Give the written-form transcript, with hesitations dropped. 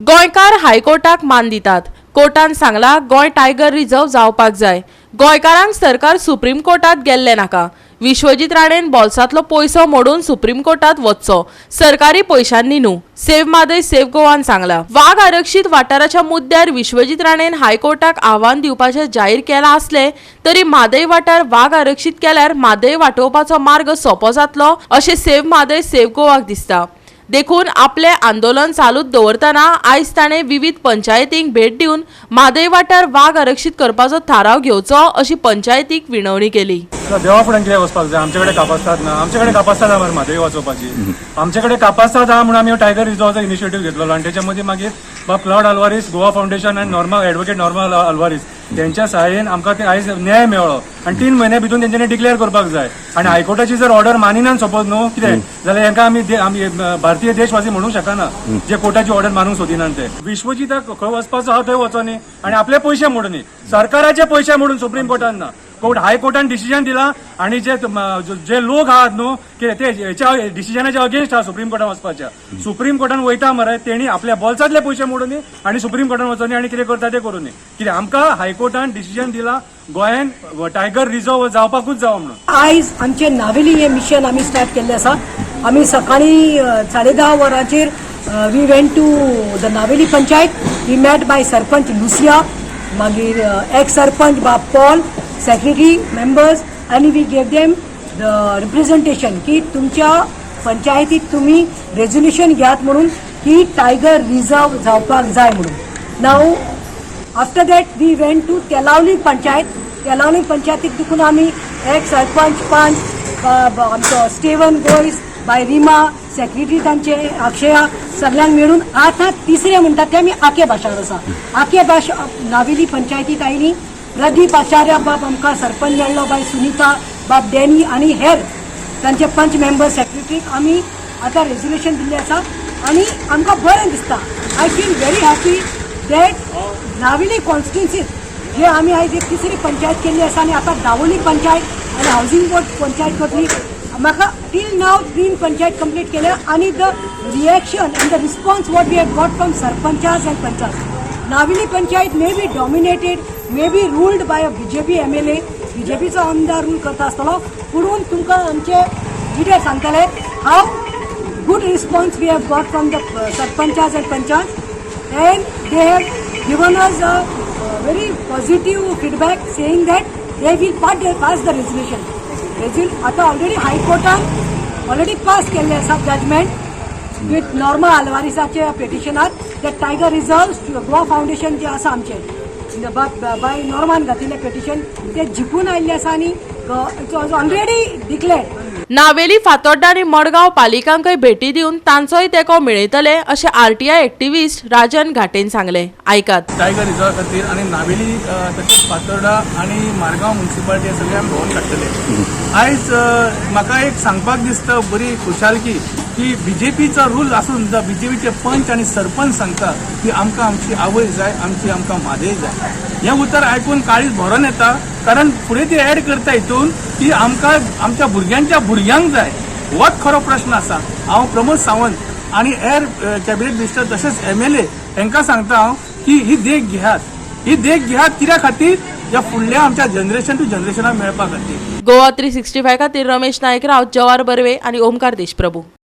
गोंयकार हायकोर्टाक मान दितात. कोर्टान सांगला, गोंय टायगर रिझर्व जावपाक जाय. गोंयकारांक सरकार सुप्रीम कोर्टात गेल्ले नाका. विश्वजीत राणेन बोल्सांतलो पयसो मोडून सुप्रीम कोर्टात वचचो, सरकारी पयशांनी न्हू, सेव्ह म्हादय सेव्ह गोवान सांगला. वाग आरक्षीत वाठाराच्या मुद्द्यार विश्वजीत राणेन हायकोर्टाक आव्हान दिवपाचें जाहीर केलां आसलें तरी म्हादय वाठार वाग आरक्षीत केल्यार म्हादय वाटोवपाचो मार्ग सोंपो जातलो अशें सेव्ह म्हादय सेव्ह गोवाक दिसता. देखून आपलें आंदोलन चालूच दवरतना आयज ताणें विवीध पंचायतींक भेट दिवन म्हादय वाठार वाग आरक्षीत करपाचो थाराव घेवचो अशी पंचायतीक विनवणी केली. ना, देवा फुड्यान कित्याक वचपाक जाय? आमचे कडेन कापास्ताद ना. आमचे कडेन कापास्ताद आहा मरे म्हादय वाचोवपाची. आमचे कडेन कापास्ताद आहा म्हणून आमी टायगर रिजर्वाचो इनिशिएटीव घेतलेलो आनी त्याच्या मदीं मागीर बाब क्लॉड अल्वारीस, गोवा फावंडेशन आनी नॉर्मा, एडवोकेट नॉर्मा अल्वारीस तेंच्या सहाय्यान आमकां ते आयज न्याय मेळ्ळो आनी 3 म्हयन्या भितून तेंच्यांनी डिक्लेअर करपाक जाय. आनी हायकोर्टाची जर ऑर्डर मानिनात सपोज न्हू कितें जाल्यार हेंकां आमी भारतीय देशवासी म्हणूंक शकना, जे कोर्टाची ऑर्डर मानूंक सोदिनात ते. विश्वजिताक खंय वचपाचो आहा थंय वचोनी आनी आपले पयशे मोडूनी, सरकाराचे पयशे मोडून सुप्रीम कोर्टान ना. कोर्ट, हायकोर्टान डिसिजन दिला आणि जे जे लोक आहात न्हू की ते हेच्या डिसिजनाच्या अगेन्स्ट आहा, सुप्रीम कोर्टान वचपाच्या, सुप्रीम कोर्टान वयता मरे, तेणी आपल्या बोल्सांतले पयशे मोडूनी आणि सुप्रीम कोर्टान वचोनी आणि कितें करता ते करूनी. कितें आमकां हायकोर्टान डिसिजन दिला, गोंयान टायगर रिझर्व जावपाकूच जावो म्हणून. आयज आमचे नावेली हे मिशन आमी स्टार्ट केल्लें आसा. आमी सकाळी 10:30 वरांचेर we went to the Navelim panchayat. We met by sarpanch Lucia, मागीर एक्स सरपंच बाब पॉल, सेक्रेटरी, मेंबर्स आनी we gave them the representation की तुमच्या पंचायतीत तुम्ही रेजोल्युशन घेयात म्हणून की टायगर रिझर्व जावपाक जाय म्हणून. Now, after that we went to Telaulim panchayat. Telaulim पंचायतीक देखून आमी एक सरपंच, पंच, आमचो स्टेवन गोयस, बाय रिमा, सेक्रेटरी तांचे अक्षया, सगळ्यांक मेळून आतां तिसरें म्हणटा तें आमी आके भाशार आसा. आके भाश नावेली पंचायतीत आयली. प्रदीप आचार्य बाब आमकां सरपंच मेळ्ळो, बाय सुनिता, बाब डॅनी आनी हेर तांचे पंच मेंबर, सेक्रेटरीक आमी आतां रेजोल्युशन दिल्लें आसा आनी आमकां बरें दिसता. I feel very happy that Navelim कॉन्स्टिट्युन्सीत जे आमी आयज एक तिसरी पंचायत केल्ली आसा आनी आतां दावोली पंचायत आनी हावसिंग बोर्ड पंचायत करतली. म्हाका टील नाव तीन पंचायत कंप्लीट केल्या आनी the reaction and the response what we have got from sarpanchas and panchas, Navelim panchayat may be dominated, may be ruled by a BJP MLA, बीजेपीचो आमदार रूल करता आसतलो, पुणून तुमकां आमचे लिडर सांगतले how good response we have got from the sarpanchas and panchas, and they have given us a very positive feedback saying that they will pass the resolution. आतां already हायकोर्टान already pass केल्ले आसा judgement with Norma अल्वारिसाच्या पेटिशनार, ते tiger reserve Goa foundation जे आसा आमचे बाय नॉर्मान घातिल्लें petition ते जिखून आयिल्लें आसा आनी it was already declared. Navelim, Fatorda आनी मडगांव पालिकांकय भेटी दिवन तांचोय तेंको मेळयतले अशें आरटीआय एक्टिव्हिस्ट राजन घाटेन सांगलें. आयकात. टायगर रिझर्वा खातीर आनी नावेली, तशेंच फातोर्डा आनी मारगांव म्युन्सिपालिटी हे सगळे आमी भोंवन काडटले. आयज म्हाका एक सांगपाक दिसता बरी खुशालकी की बीजेपीचो रूल आसून सुद्दां बीजेपीचे पंच आनी सरपंच सांगता की आमकां आमची आवय जाय, आमची आमकां म्हादय जाय. हें उतर आयकून काळीज भरोन येता, कारण फुडें ती एड करता हितून की आमकां आमच्या भुरग्यांच्या भुरग्यांक जाय. होच खरो प्रश्न आसा. हांव प्रमोद सावंत आनी हेर कॅबिनेट मिनिस्टर तशेंच एमएलए हांकां सांगता हांव की ही देख घेयात, ही देख घेयात. कित्या खातीर? ह्या फुडल्या आमच्या जनरेशन टू जनरेशनाक मेळपा खातीर. गोवा 365 खातीर रमेश नायक राव, जवार बर्वे आनी ओमकार देशप्रभू.